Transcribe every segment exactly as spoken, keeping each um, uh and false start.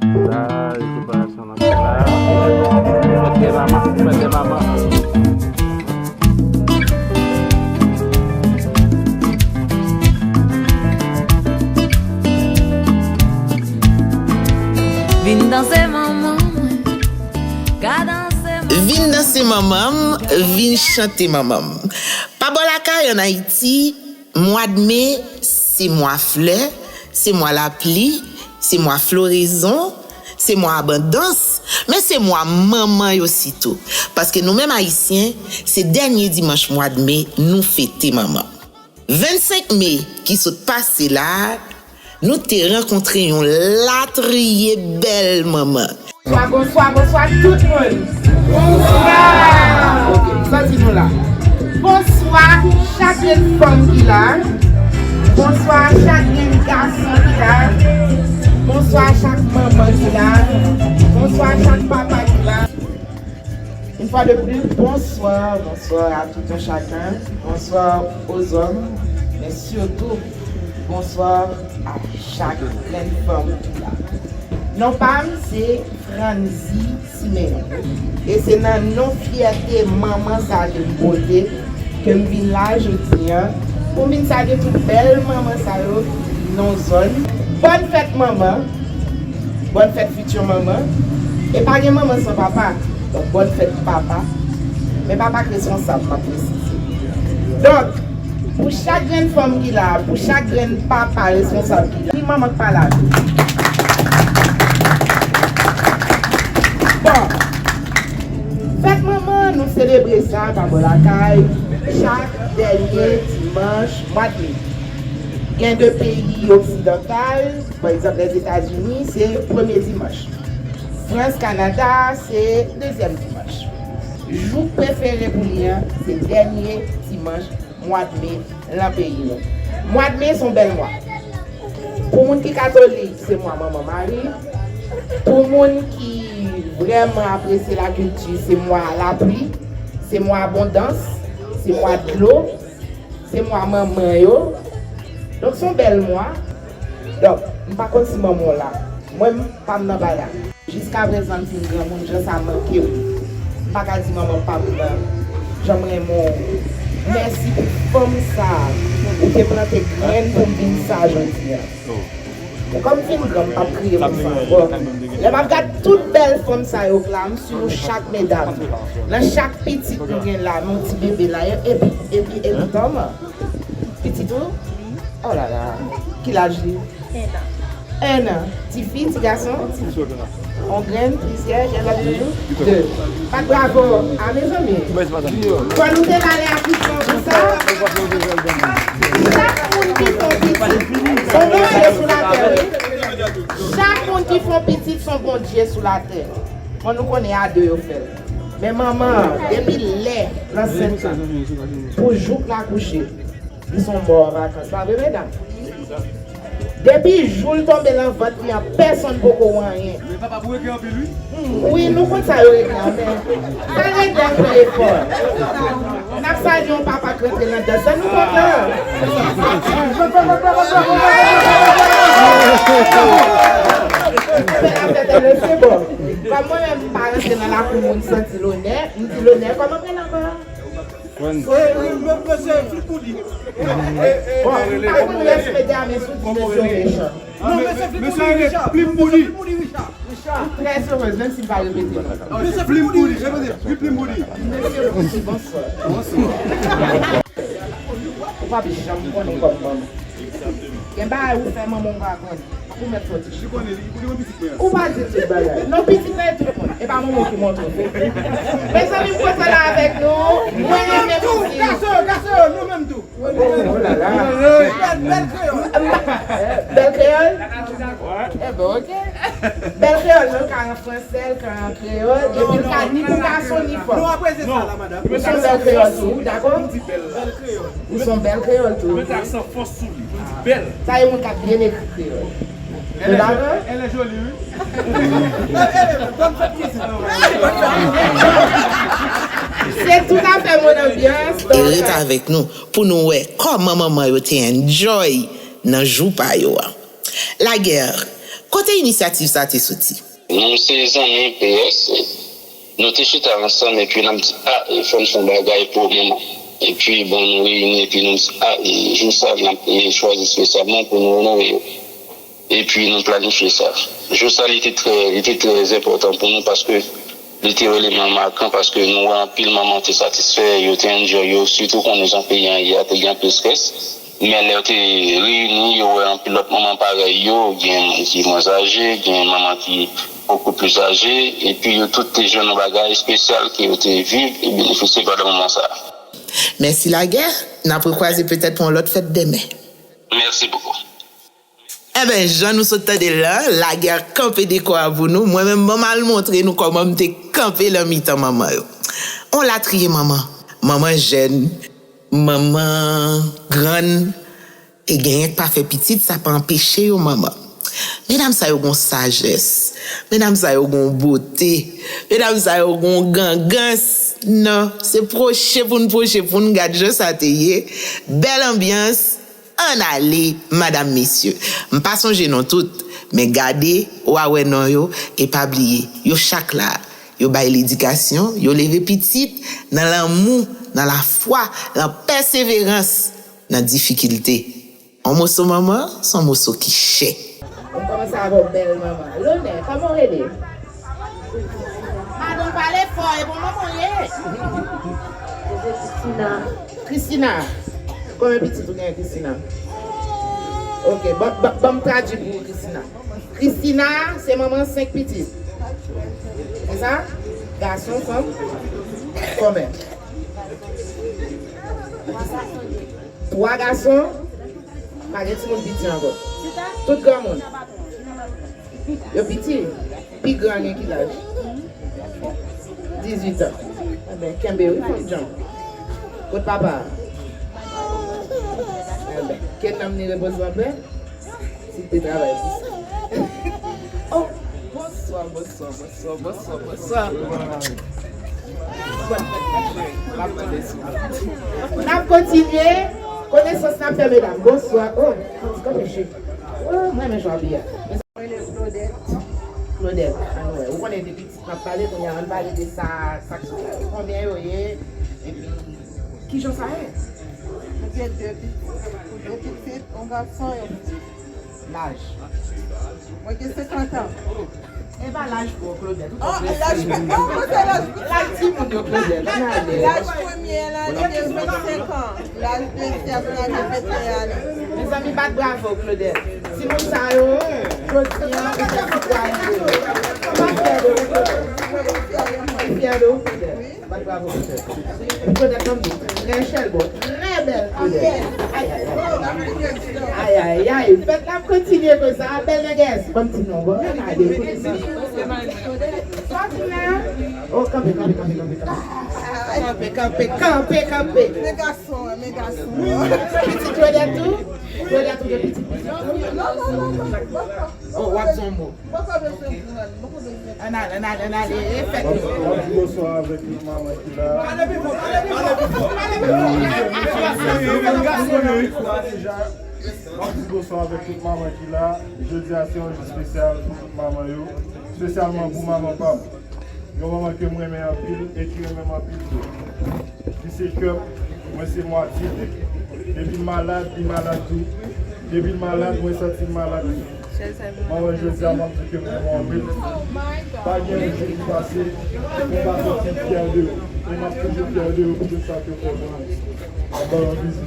La, yo preparasyon nan la. Fèt de manman, fèt de manman. Vin danse manman mwen, ka danse manman. Vin danse manman m, vin chante manman m. Pa bò lakay ann Ayiti, mwa de me, se mwa flè, se mwa lapli, se mwa florezon, se mwa abondans, men se mwa manman yo sitou. Paske nou menm Ayisyen, se dènye dimanch mwa de me, nou fete manman. Vennsenk me ki sot pase la a, nou te rankontre yon latriye bèl manman. Bonswa, bonswa, bonswa tout moun. Bonswa. Ok, m santi nou la. Bonswa chak grenn fanm ki la. Bonswa chak grenn gason ki la. Bonswa chak manman ki la. Bonswa chak papa ki la. Une fois de plus, bonsoir, bonsoir à tout un chacun, bonsoir aux hommes, mais surtout, bonsoir à chak grenn fanm ki la. Non pa m, se Franzy Simeon. E se nan non fyète manman sa ke m pote ke m vin la jodi a pou m vin salye tout bèl manman sa yo nan zòn. Bòn fèt manman, bòn fèt fiti manman. E pa gen manman san papa. Donk, bòn fèt papa. Men papa k responsab, m ap presize. Donk, pou chak grenn fanm ki la, pou chak grenn papa responsab ki la, ni manman k pa la tou. Bon, fèt manman, nou selebre sa pa bò lakay, chak dènye dimanch mwa de me. Gen de peyi oksidantal, pa egzanp, Lèzetazini, se premye dimanch. Frans, Kanada, se dezyèm dimanch. Jou prefere pou li an, se dènye dimanch mwa de me lan peyi nou. Mwa de me se yon bèl mwa. Pou moun ki katolik, se mwa manman mari. Pou moun ki vrèman apresye lakilti, se mwa lapli, se mwa abondans, se mwa dlo, se mwa manman yo. Donk, se yon bèl mwa. Donk, m pa konn si manman w la. Mwen, m pa m nan bagay. Jiskaprezan, m fin granmoun, jan sa manke m. M pa ka di manman pa m nan, jan m renmen w. Mèsi pou fanm sa a. Ou te plante grenn pou m vin sa jodi a. E kòm m fin gran, m p ap kriye pou sa ankò. Lè m ap gad tout bèl fanm sa yo k la, m si nou chak medam, nan chak pitit nou gen la, nan ti bebe la, epi, epi, epi, tòm. Pitit ou? Oh la la. Ki laj li? En an. En an. Tifi, ti gason? On grenn, plizyè, gen lòt toujou? De. Bat bravo a mezanmi. Fò nou te ba lè a plis fò pou sa. Chak moun ki fè yon pitit, se yon Bondye sou latè, wi. Chak moun ki fè yon pitit, se yon Bondye sou latè. Bon, nou konnen a de yo fè l. Men manman, depi lè l ansent la, pou jouk l akouche, li se yon mò an vakans. Pa vre, medam? Depi jou l tonbe nan vant li an, pèsonn poko wè anyen. Men papa pou regle anpil, wi. Hmm, wi, nou konn sa yo regle an, men sa regle an pil efò. N ap salye yon papa k rantre nan dans la, nou kontan. Fè afè tèt se bon. Kòm mwen menm, m pa rantre nan lakou moun san di lonè, m di lonè, kòman m rele ankò? Bon, m pa konn rès medam, men sou di mesye yo mechan. Non, mesye Plim Boudi, Richard. Plim Boudi, Richard. M trè erez, menm si m pa repete non. Mesye Plim Boudi, repete, Plim Boudi. Mesye Boudi, bonswa. Bonswa. Ou p ap janm konnen kòm manman. Gen bagay ou fè manman w pa konn. Ou mèt fè ti. Ou pa di tout bagay. Non, pitit la e tout moun. E pa manman w ki montre w. Mezanmi, m kontan la avèk nou. Mwen renmen mizik. Gason, gason, nou menm tou. Oh la la. Bèl, bèl kreyòl. Bèl kreyòl? Enben, ok. Bèl kreyòl, non, ka an fransè, ka an kreyòl, epi l ka ni pou gason, ni fanm. Nou apresye sa la, madanm. Ou se yon bèl kreyòl tou, dakò? Ou se yon bèl kreyòl tou. Mete aksan fò sou li, pou l di bèl. Sa e moun k ap byen ekri kreyòl. Nou dakò? Elle est jolie, wi. Se toutafè mon ambiance. E ret avèk nou pou nou wè kòman manman yo te enjoy nan jou pa yo a. Lagè, Kote inisyativ sa te soti? Nou se zanmi P S, nou te chita ansanm epi n ap di, a, e, fò n fè yon bagay pou manman. Epi, bon, nou reyini epi nou di, a, e, jou sa, n ap, e, chwazi espesyalman pou nou onore yo. Epi nou planifye sa. Jou sa, li te trè, li te trè enpòtan pou nou paske li te vrèman makan paske nou wè anpil manman te satisfè, yo te enjoy yo, sitou konnen jan peyi an ye a, te gen anpil strès. Men lè yo te reyini, yo wè anpil lòt manman parèy yo, gen moun ki mwens aje, gen manman ki bokou plis aje, epi yo tout te jwenn yon bagay espesyal ke yo te viv e benefisye pandan moman sa a. Mèsi Lagè, n ap rekwaze petèt pou yon lòt fèt demen. Mèsi bokou. Enben, jan nou sot tande l la, Lagè kanpe dekò a pou nou. Mwen menm, ban m al montre nou kòman m te kanpe lan mitan manman yo. On latriye manman. Manman jèn, manman grann, e genyen k pa fè pitit, sa pa anpeche yo manman. Medam sa yo gon sajès. Medam sa yo gon bote. Medam sa yo gon gangans. Non, se pwoche pou n pwoche, pou n gad jan sa te ye. Bèl anbyans. Ann ale, madam, mesye. M pa sonje non tout, men gade, w a wè non yo, e pa bliye, yo chak la. Yo bay ledikasyon, yo leve pitit nan lanmou, nan lafwa, nan pèseverans, nan difikilte. On moso manman, se on moso ki chè. Ou kòmanse avè w bèl manman. Lonè, kòman w rele? Madanm, pale fò, e bon manman w ye. Christina. Christina. Konbyen pitit ou gen, Christina? Ok, ban, ban, ban m tradui pou ou, Christina. Christina se manman senk pitit. Se sa? Gason, fanm? Konbyen? Twa gason, pa gen timoun piti ankò. Tout granmoun. Yo piti. Pi gran gen ki laj? Dizuit an. Enben, kenbe wi, fanm djanm. Kot papa a? Enben, ke nanm ni repoze an pè. Si te travay pou sa. Oh, bonswa, bonswa, bonswa, bonswa, bonswa. N ap kontinye konesans n ap fè medam. Bonswa. Oh, kanpe, kanpe, cheri. Oh, mwen renmen jan w abiye a. Mwen rele Claudette. Claudette, ann wè. Ou konnen depi pitit n ap pale, kounye a ann pale de sa, sa k sou la. Konbyen yo ye? Epi, kijan sa ye? Mwen gen de pitit. De pitit, yon gason, yon pitit. Laj? Mwen gen senkant an. E pa laj pou Claudette, ou twò prese. Oh, laj pa, oh, mwen se laj pou... Laj timoun yo, Claudette, ann ale. Laj premye an la, li gen vennsenk an. Laj dezyèm la, li gen venteyen ane. Mezanmi, bat bravo, Claudette. Timoun sa yo, jodi a, ou se sitwayen de yo. M ap fyè de ou, Claudette. M ap fyè de ou, Claudette. Bat bravo pou tèt ou. Epi Claudette, ban m di w, trè chèlbon, trè bèl Claudette. Ay, ay, ay. Ay, ay, ay. Fèt la ap kontinye konsa. Bèl nègès. Ban m ti non, bon. Gade, koute sa. Sòti la. Oh, kanpe, kanpe, kanpe, kanpe, kanpe. Kanpe, kanpe, kanpe, kanpe. Men gason, men gason. Pitit Claudette tou? Claudette tou gen pitit, pitit tou? Non, non, non, non. Oh, w ap di yon mo. Ann ale, ann ale, ann ale, e fèt. M ap di bonswa avèk tout manman ki la. M ap di bonswa avèk tout manman ki la. Jodi a se yon jou espesyal pou tout manman yo, espesyalman pou manman pa m. Yon manman ke m renmen anpil e ki renmen m anpil tou. Li se kè m, mwen se mwatye l. Depi l malad, li malad tou. Depi l malad, mwen santi m malad tou. Manman, jodi a, m ap di ke m renmen w anpil. Pa gen yon jou ki pase, pou m pa santi m fyè de ou. E m ap toujou fyè de ou pou tout sa ke w fè pou mwen. M ap ba w yon bizou.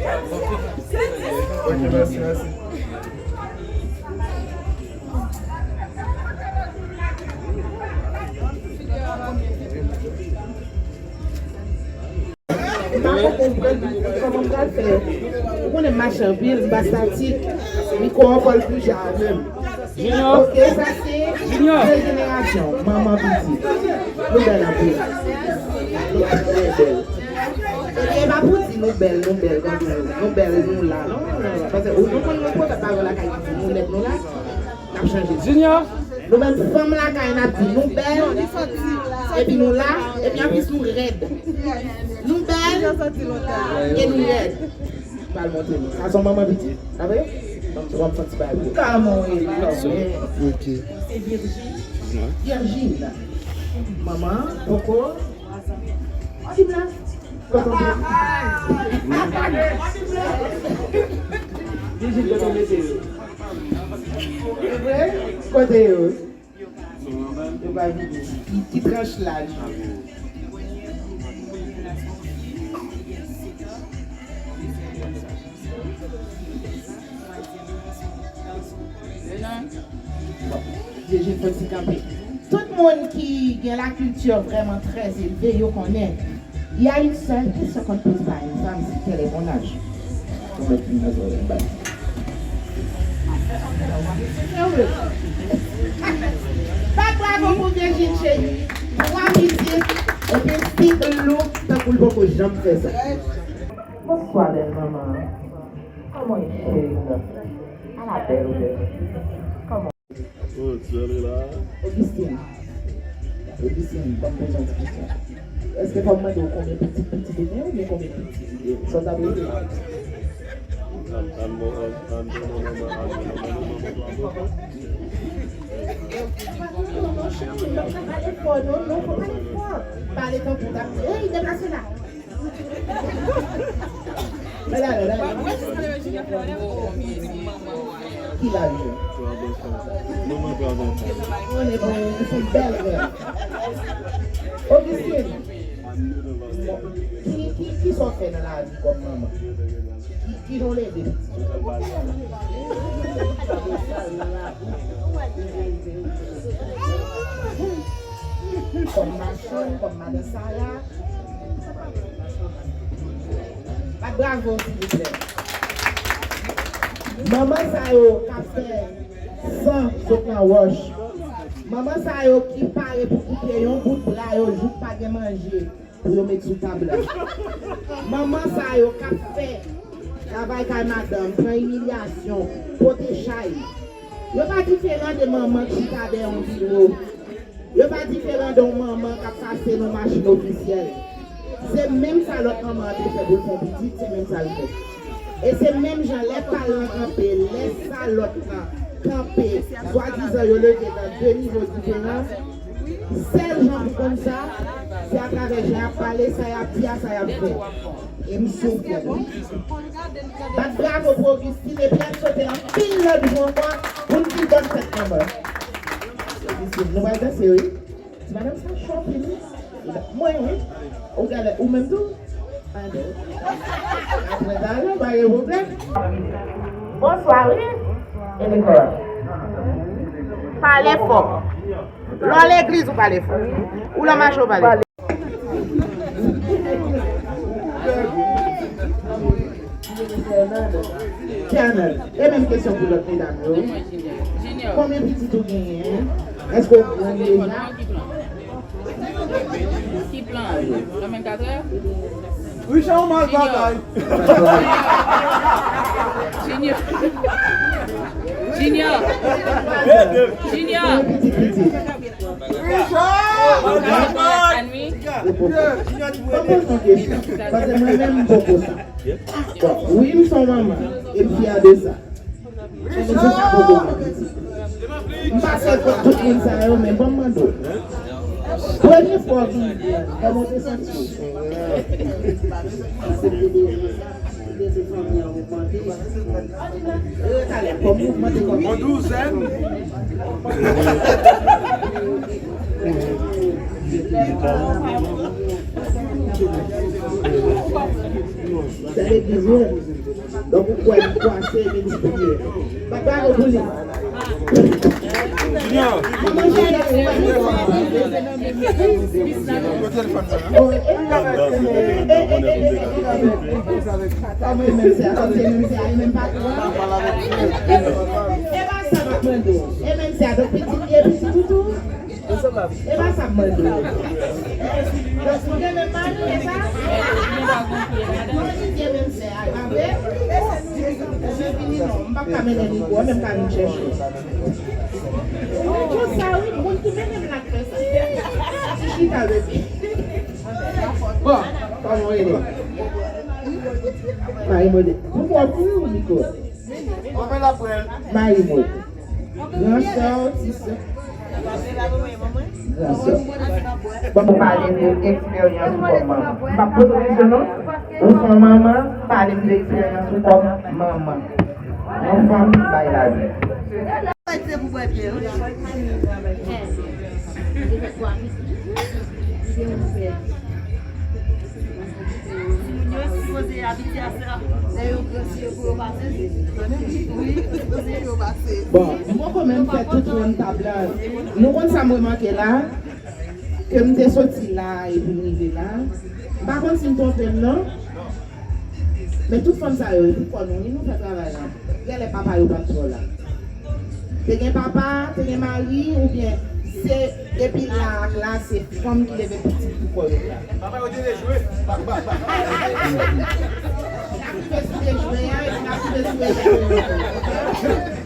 Mèsi. Ok, mèsi, mèsi. M pa konprann kòman m pral fè. Ou konnen m mache anpil, m pa statik. Mikwo an kòl pli ja menm. Junior. Ok, sa se Junior. De jenerasyon, manman pitit. Nou bèl anpil. Nou trè bèl. E pa pou di nou bèl, nou bèl, konsa. Nou bèl, nou la, non? Paske ou nou konn nou pwofèt pa vre lakay ki di nou nèt nou la, n ap chanje. Junior. Nou menm fanm lakay n ap di nou bèl, epi nou la, epi anplis nou rèd. Nou bèl, e nou rèd. Pral montre nou. Sa se yon manman pitit. Sa vre? Ban m, ban m fè yon ti bagay pou ou. Kòman w rele? Ok. Se Virgile. Virgile. Manman, poko. Ti blan. Kote w ye? Virgile, kote w mete yo? E vre? Kote yo? Yo pa vini. Ki, ki tranch laj? Bon, Virgile fè ti kanpe. Tout moun ki gen lakilti vrèman trè elve, yo konnen. Il y a une seule question qu'on ne pose pas à une femme, c'est quel est mon âge? Ou mèt vin nan zòrèy m bay. Bat bravo pou Virgile cheri. Twa pitit, epi still look tankou l poko janm fè sa. Bonswa bèl manman. Kòman w ye cheri m nan? Ala bèl ou bèl. Kòman Oh, Charlie la. Augustin. Augustin, ban m poze yon ti kesyon. Èske fò m mande w konbyen pitit pitit ou gen oubyen konbyen pitit ou gen? Sa w t ap rele? An, an, an, an, an, an, an, an, an, an, an, an, an, an, an, Pale tankou w t ap di, hey, deplase la. Men la, men la, men la. Ki laj ou? Mwen, bon, ou se yon bèl grann. Augustin, ki, ki, ki sa w fè nan lavi kòm manman? Ki, ki jan w leve pitit ou? Kòm machann, kòm madan Sara. Bat bravo, silvouplè. Manman sa yo k ap fè san sot nan wòch. Manman sa yo ki pare pou koupe yon bout bra yo jouk pa gen manje pou yo met sou tab la. Manman sa yo k ap fè travay kay madanm, pran imilyasyon, pote chay. Yo pa diferan de manman k chita dèyè yon biwo. Yo pa diferan de yon manman k ap pase nan machin ofisyèl. Se menm sa lòt manman an te fè pou l fè yon pitit, se menm sa l fè. E se menm jan lè pa l lan kanpe, lè sa lòt lan kanpe, swadizan yo leve nan de nivo diferan, sèl jan pou konn sa, se atravè jan y ap pale, sa y ap di a, sa y ap fè. E m si w fè l. Bat bravo pou Augustin epi ann swete anpil lòt jou ankò pou n di bòn fèt manman. Augustin, nou pral danse wi. Ti madanm sa cho anpil wi. Mwen wi. Ou gade ou menm tou? Apre talè pa gen pwoblèm. Bonswa wi. Pale fò. Lè w legliz ou pale fò. Ou lè w mache ou pale. Kenneth, e menm kesyon pou lòt medam yo. Konbyen pitit ou genyen? Èske w grann deja? Ki plan? Nan menm katrè? Richard, ou mal bagay. Junior. Junior. Junior. Richard! Anwi. Mwen poze yon kesyon, paske mwen menm m poko sa. Bon, wi, m se yon manman, e m fyè de sa. Richard! M pase kot tout moun sa yo, men bon, m mande w. Premye fwa w vin, kòman w te santi w? Yon douzèn. Sa legliz wi. Donk ou kwè li kwase, men li priye. Bat bravo pou li. Junior. Mwen menm se a, kòm se menm se a, li menm patwon an. E pa sa m ap mande w. E menm se a, donk pitit li e pitit ou tou? E pa sa m mande w. Donk, ou gen menm mari, e sa? Mwen di gen menm sè a, pa vre? Mwen vini non, m p ap ka mennen li pou ou, men m ka vin chèche w. Ou konsa wi, moun ki mennen m la k fè sa. Ti chita, bebe. Bon, kòman w rele? Marie Modeste. Pou mwen, pou ou, Nico? Marie Modeste. Gran sè w, ti sè. Gran sè w. Bon, ou pale de eksperyans ou kòm manman. M p ap poze w kesyon, non. Ou se yon manman, pale m de eksperyans ou kòm manman. Yon fanm ki bay lavi. Timoun yo sipoze abitye a sa. Lè yo grandi, yo pou yo pa sezi. Wi, yo sipoze yo pa sezi. Bon, m poko menm fè tout rann tab la. Nou konn sa m remake la? Ke m te soti la epi m rive la. M pa konn si m twonpe m non. Men tout fanm sa yo, e pou kò nou, wi, nou fè travay la. Genlè papa yo pa t twò la. Te gen papa, te gen mari, oubyen se depi la ak la, se fanm ki leve pitit pou kò yo la. Papa yo te dejwe. Pa, pa, pa. N ap rive sou dejwe a, epi n ap rive sou dejwe.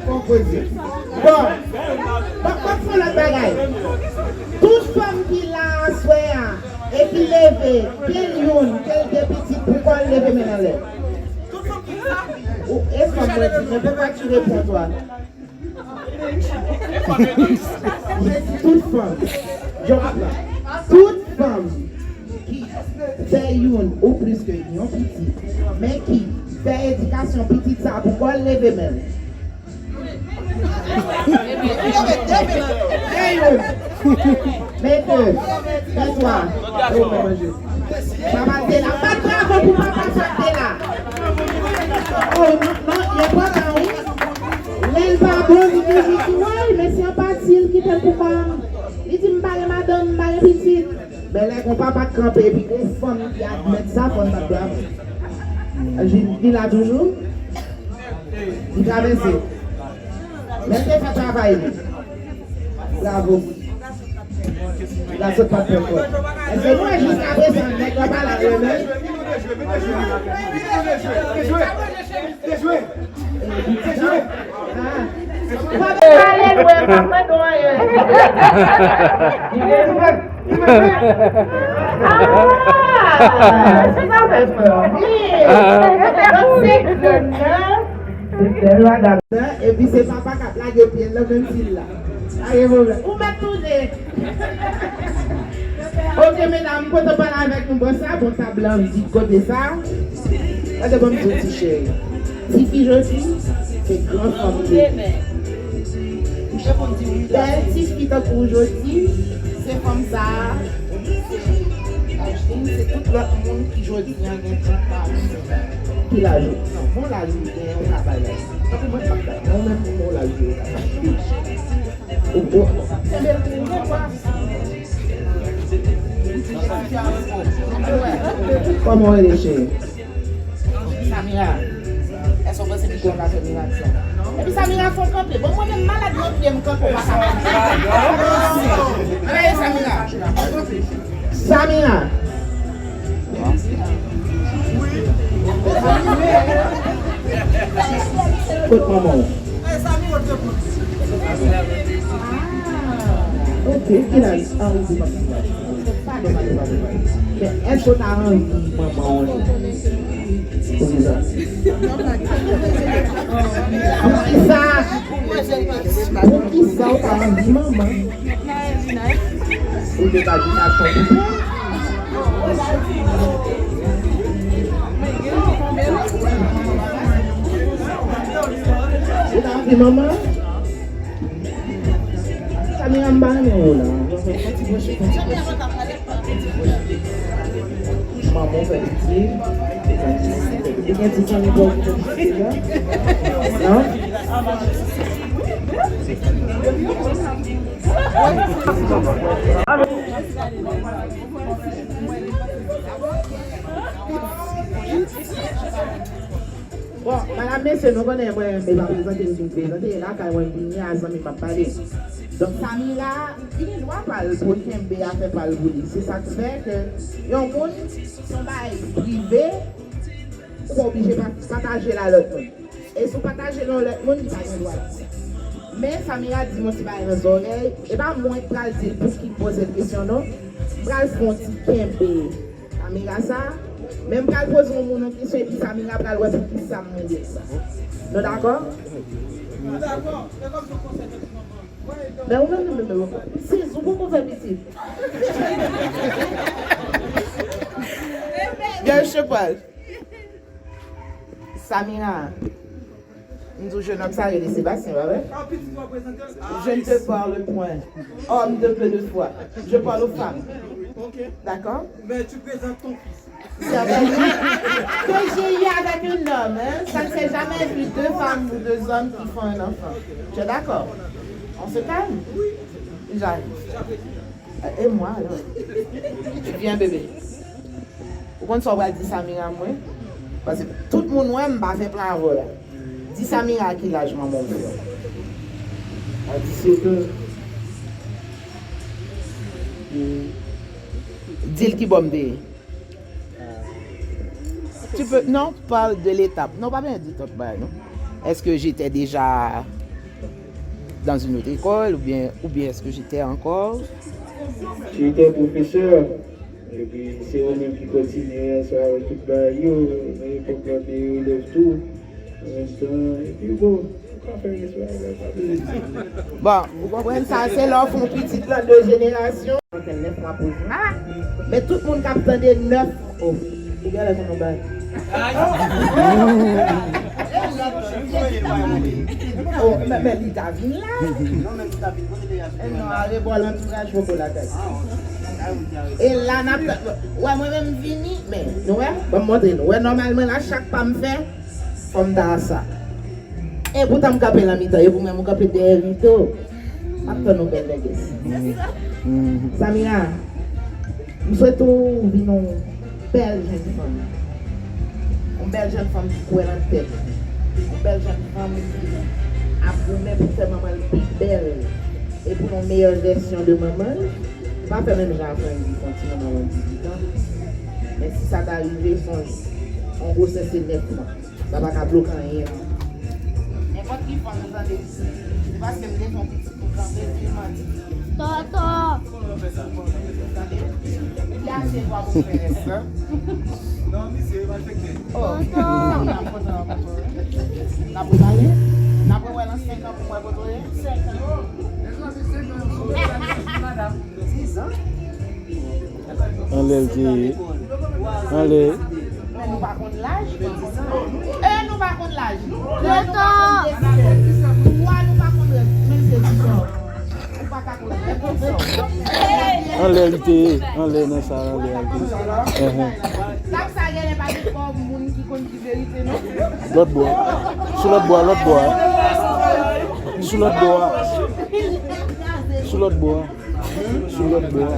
Bon, bon, bon, fè lòt bagay. Tout fanm ki la aswè a, epi leve, ke l youn, ke l de pitit pou kò l, leve men l anlè. Ou, e fanm mwen di, men poukisa ki reponn twa? Tout fanm, yo ap la. Tout fanm ki fè youn ou plis ke yon pitit, men ki fè edikasyon pitit sa pou kò l, leve men l. Men de, men twa. Papa te la, bat bravo pou papa sa te la. Oh, non, non, li enpòtan, wi. Lè l pa bon, li toujou di, woy, men se yon pati l kite l pou kò l. Li di, m pa gen madanm, m pa gen pitit. Men lè gon papa k kanpe epi gon fanm ki admèt sa, fò n bat bravo. Li la toujou. Li travèse. Men l te fè travay li. Bravo. Li la sot pa t fè kò. Èske nou wè jiskaprezan nèg la pa la renmen? Dejwe, dejwe, dejwe. Dejwe. Ah. Ou pa pale lwen, pa mande w anyen. Ah, se sa fè frè. Donk se grenn nan. Se bèl madanm nan, epi se papa k ap lage pye l nan menm fil la. Pa gen pwoblèm. Ou mèt tounen. Ok, medam, m kontan pale avèk nou. Bon, sa, bon, tab la vide kote sa. Gade, ban m di w, ti cheri. Tifi jodi, se gran fanm li ye. Bèl tifi tankou w jodi, se fanm sa a, se tout lòt moun ki jodi a gen tout pa yo. Ki laj ou? Non, bon laj ou gen, ou ka bay laj. Tankou mwen, m p ap bay. Mwen menm, bon laj ou gen, ou ka bay. Ou, ou, kenbe l pou ou, non, kwa. Kòman w rele, cheri? Samira, èske w panse mikwo an ka fè mirak sa? Epi Samira fè w kanpe. Bon, mwen menm malad nan pye m kanpe, w pa ka malad. Ann ale, Samira. Samira. Kot manman w? Ok, ki laj? Ah, ou di manman w. Padon, padon, padon, padon. Men èske w ta anvi manman w li? Poukisa? Poukisa? Poukisa w ta anvi manman? Ou te ka vin ak yon koupe? Ou ta anvi manman? Samira, m pa renmen w la. Fon ti pwoche, fon ti pwoche. Manman w fè piti. Ou gen ti fanmi pa w ki fè piti la? Non? Bon, medam, mesye, nou konnen mwen, m pa prezante m, m prezante, e lakay mwen m vini a, zanmi m ap pale. Donk, Samira, li gen dwa pa l pou l kenbe afè pa l pou li. Se sa k fè ke yon moun, se yon bagay prive, ou pa oblije pa, pataje l a lòt moun. E si w pataje l a yon lòt moun, li pa gen dwa di. Men Samira di m yon ti bagay nan zòrèy, e pa mwen k pral di l pou ki m poze l kesyon, non. M pral fè yon ti kenbe. Samira sa, Men m pral poze yon moun yon kesyon epi Samira pral wè pou ki sa m mande l sa. Nou dakò? Men ou menm, menm, menm, menm, Sizou poko fè pitit. Gèl Chopal. Samira. M di w, jenòm sa rele Sébastien, pa vre? Je ne te parle point. Homme de peu de foi. Je parle aux femmes. D'accord? Mais tu présentes ton fils. C'est avec lui que j'ai eu avec un homme, hein. Ça ne s'est jamais vu deux femmes ou deux hommes qui font un enfant. Tu es d'accord? On se calme? J'arrive. E mwa alò? Vyen, bebe. Ou konn sa w pral di Samira, mwen? Paske tout moun wè m pa fè plan avè w la. Di Samira ki laj manman w fè w. À dix-sept ans. Di l ki bò m te ye. Tu peux, non, parle de l'étape. Non, pa bezwen di tout bagay, non. Est-ce que j'étais déjà dans une autre école, ou bien, ou bien est-ce que j'étais encore? Tu étais professeur. Epi se ou menm ki kontinye ansanm avèk tout bagay yo, nan epòk la te relèv tou. An menm tan, epi bon, ou ka fè respè avè sa, bebe. Bon, ou konprann sa, se lè w fè yon pitit lan de jenerasyon. Nèf mwa poz la, men tout moun k ap tande nèf, oh, ou genlè konn yon bagay. Oh, men, men li ta vin la. E non, ale bò lantouraj poko lakay. E la n ap, wè, mwen menm vini, men, nou wè, ban m montre nou. Wè, nòmalman la, chak pa m fè, fò m ta sa. E poutan m kanpe nan mitan, e pou mwen, m kanpe dèyè rido. M ap tann ou, bèl nègès. Samira, m swete w vin yon bèl jèn fanm. Yon bèl jèn fanm ki kwè nan tèt. Yon bèl jèn fanm ki ap goumen pou fè manman l pi bèl. E pou yon meyè vèsyon de manman l, li pa fè menm jan a Frandy, fè yon ti manman dizuit an. Men si sa ta rive, sonje, yon gwosès se nèf mwa. Sa pa ka bloke anyen, non. Nenpòt ki fanm ou tande, se paske m te fè yon pitit pou kanpe, si l mande. Toto! Tande? Li achte twa pou fè rès la. Non, misye, malfektè. Oh, Toto! N ap kontan, n ap kontan. N ap repale? N ap wè nan senk an pou m wè kote w ye? Senk an. Dis an? Anlè l te ye. Anlè. Men nou pa konn laj. E nou pa konn laj. Toto! Twa nou pa konn menm se dis an. Ou pa ka konn menm dis an. Anlè l te ye. Anlè nan sa, anlè l te ye. Enhen. Tap sa genlè pa gen kò moun ki konn di verite, non? Lòt bò. Sou lòt bò a, lòt bò a. Sou lòt bò a. Sou lòt bò a. Sou lòt bò a.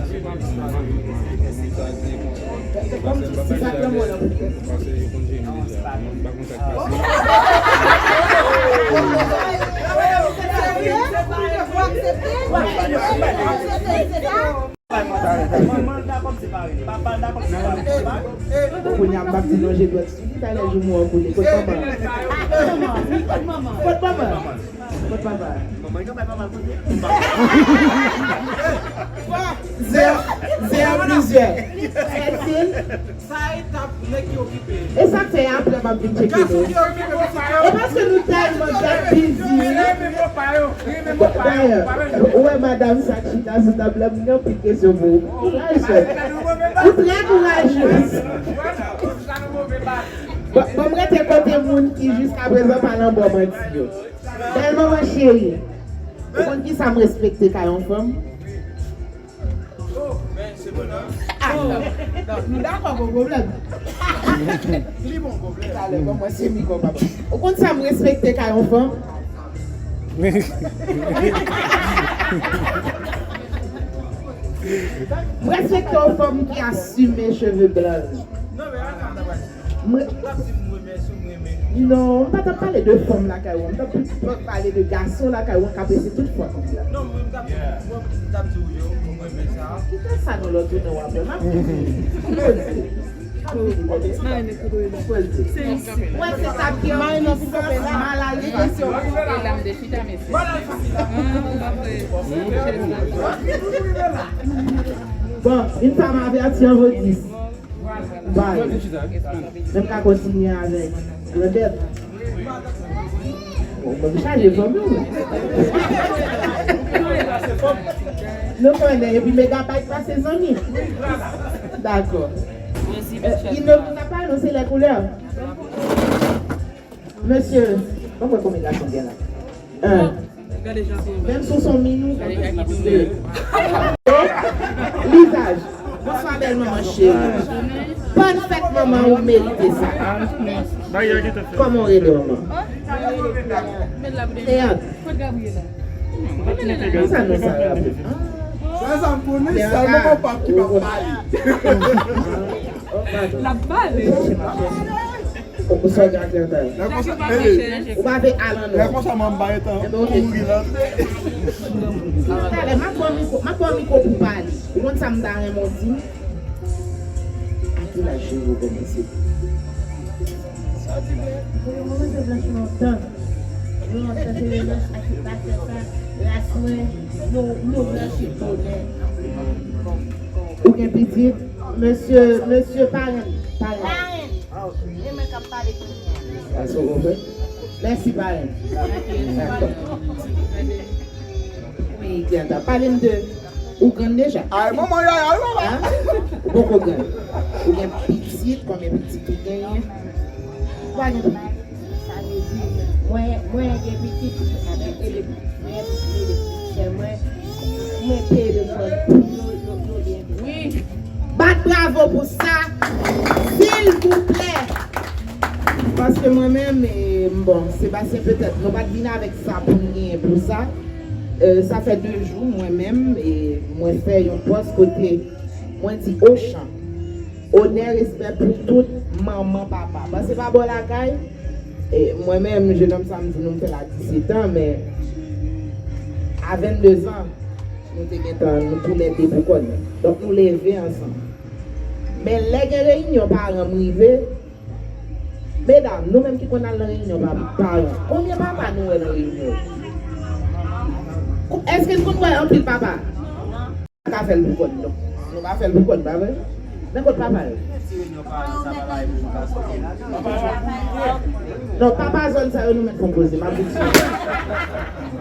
Kounye a m p ap di non, je dwèt sou li, talè jou mwen koule. Kot manman? Kot manman? Kot papa? Manman, li ka bay papa l kote? Zè, zè a plizyè. Sa etap nèg ki okipe. E sa k fè apre m ap vin tcheke nou. Gason ki okipe pitit yo. E paske nou tèlman that busy. Dayè, ou wè madanm sa k chita sou tab la, m gen anpil kesyon pou ou. Kouraj, chèf. Ou trè kourajez. Bon, bon, m rete kote moun ki jiskaprezan pa nan bò manti yo. Bèl manman cheri, ou konn kisa m respekte kay yon fanm? Ah, non, non, nou dakò, gon pwoblèm. Li bon, pwoblèm. Talè, bon, mwen se mikwo, papa. Ou konn sa m respekte kay yon fanm? M respekte yon fanm ki asime cheve blan l. Mwen, non, m pa t ap pale de fanm lakay ou, m t ap plis pale de gason lakay ou k apresye tout fanm. Non, mwen, m t ap, mwen, m t ap di w yo, mwen, mwen sa. Kite sa nou lòt jounen w ap wè, m ap di w. Poze. Poze. Mwen, se sa ki an plis malad kesyon. Bon, une femme avertie en vaut dix. Bay. Men m ka kontinye avèk Grandèt. Bon, mwen chaje fanmi wi. Nou konnen, epi Megabyte pase zanmi. Dakò. Ino, nou ka pa anonse lè koulè. Mesye, ban m wè konbyen gason gen la. En. Menm si w se yon minou. De. Lizaj. Bonswa, bèl manman cheri. Bòn fèt manman, ou merite sa. Kòman w rele manman? Teyat. Sa non sa raple. Sa, sa m konnen, sèlman papa ki pa pale. L ap pale. Ou, ou sòti ak yon tay. Lè konsa, ee, ou pa vle al an nò. Lè konsa, manman pa gentan kouri rantre. Talè, m ap ba w mikwo, m ap ba w mikwo pou pale. Ou konn sa m ta renmen w di m? A ki laj cheve w kòmanse? Mwen kòmanse blanch lontan. Lontan, se le ras ki pa fè sa. Ras mwen, nou, nou blanchi bonè. Ou gen pitit? Mesye, mesye parenn, parenn. Parenn. E mwen k ap pale kounye a. Sa se yon bon frè. Mèsi, parenn. Dakò. Wi, Glenda, pale m de, ou grann deja? Ay, manman, yaya, wi, papa. Hein? Ou poko grann. Ou gen pitit, konbyen pitit ou genyen? Ou pa gen pitit. Sa vle di, mwen, mwen gen pitit, mwen gen pitit, mwen gen pitit, mwen gen pitit, mwen, mwen telefòn pou yo, yo, yo gen pitit. Wi. Bat bravo pou sa, silvouplè. Paske mwen menm, e, bon, Sebastien, petèt, nou pa t vin avèk sa pou n genyen pou sa. E, sa fè de jou, mwen menm, e, mwen fè yon pòs kote mwen di Ochan. Onè, respè pou tout manman, papa. Pase pa bò lakay. E mwen menm, jenòm sa m di nou m fè l a disèt an, men a venndezan, nou te gentan, nou toulède pou kò n. Donk, nou leve ansanm. Men lè gen reyinyon paran m rive, medam, nou menm ki konn al nan reyinyon pa-, paran, konbyen papa nou wè nan reyinyon? Ko-, èske n konn wè anpil papa? Pa ka fè l pou kò n, non. Nou pa fè l pou kò n, pa vre? Men kot papa yo? Non, papa zòn sa yo nou mèt fon koze, m ap di sa.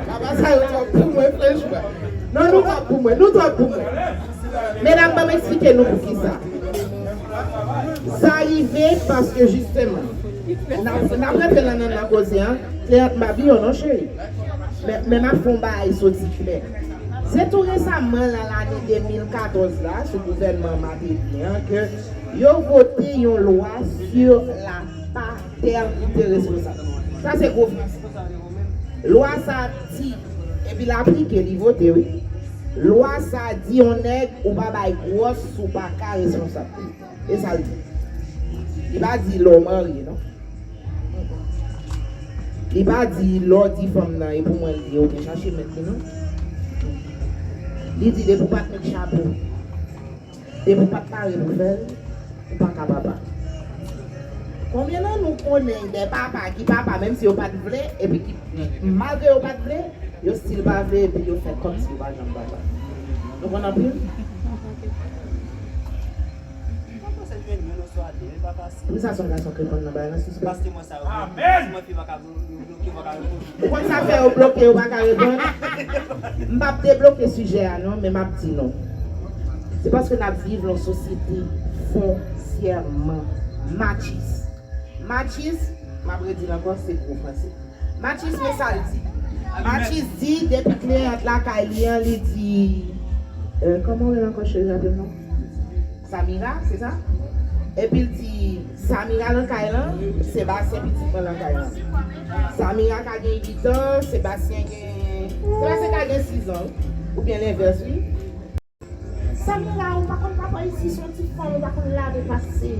Papa sa yo twòp pou mwen, franchman. Non, nou twòp pou mwen, nou twòp pou mwen. Medam, ban m eksplike nou poukisa. Sa rive paske, jisteman, n ap, n ap rantre nan, nan, nan koze a, Cléante, m pa bliye w non, cheri. Men, men m ap fè yon bagay soti klè. Se tou resaman, nan lane de mil katòz la, sou gouvènman Martelly an, ke yo vote yon lwa sur la paternité responsable. Sa se gwo franse. Lwa sa di, epi l aplike, li vote, wi. Lwa sa di yon nèg ou pa bay gwòs si w pa ka responsab. E sa l di. Li pa di lè w marye, non. Li pa di lè w di fanm nan, e pou mwen l ye, oubyen chache mèt li, non. Li di depi w pa t met chapo, depi w pa t pare pou fè l, ou pa ka papa. Konbyen nan nou konnen de papa ki papa, menm si yo pa t vle, epi ki, malgre yo pa t vle, yo still pa vle, epi yo fè kòmsi yo pa janm papa? Nou konn anpil? Pou sa, se yon gason k reponn nan bagay lan, sispè. Paske mwen sa yo, si mwen fi pa ka blo-, blo-, bloke, pa ka reponn. Ou konn sa fè yo bloke, yo pa ka reponn? M p ap debloke sijè a, non, men m ap di nou. Se paske n ap viv nan yon sosyete fonsyèman matchis. Matchis, m ap redi l ankò, se gwo franse. Matchis, men sa l di. Matchis di, depi kliyant lakay li an, li di, euh, kòman w rele ankò, cheri, raple m non? Samira, se sa? Epi l di, Samira nan kay lan, Sebastien pitit mwen nan kay lan. Samira ka gen uit an, Sebastien gen, Sebastien ka gen sis an, wi. Oubyen lenvès, wi. Samira, ou pa konn papa isi, se yon ti fanm, ou pa konn lave pase.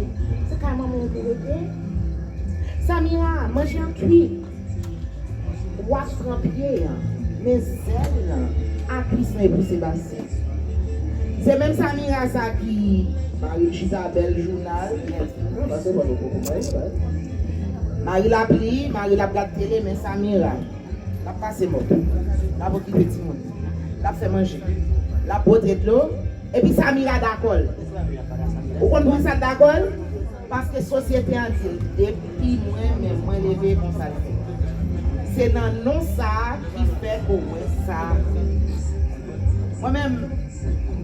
Se kay manman w te rete. Samira, manje an kui. W ap pran pye an, men zèl lan, a kuis lan e pou Sebastien. Se menm Samira sa ki mari l chita bèl jounal, mari l ap li, mari l ap gad tele, men Samira l ap pase mòp, l ap okipe timoun, l ap fè manje, l ap pote dlo, epi Samira dakò l. Ou konn poukisa l dakò l? Paske sosyete an di l depi mwen menm, mwen leve, konsa l fèt. Se nan non sa a ki fè ke w wè sa a fèt. Mwen menm,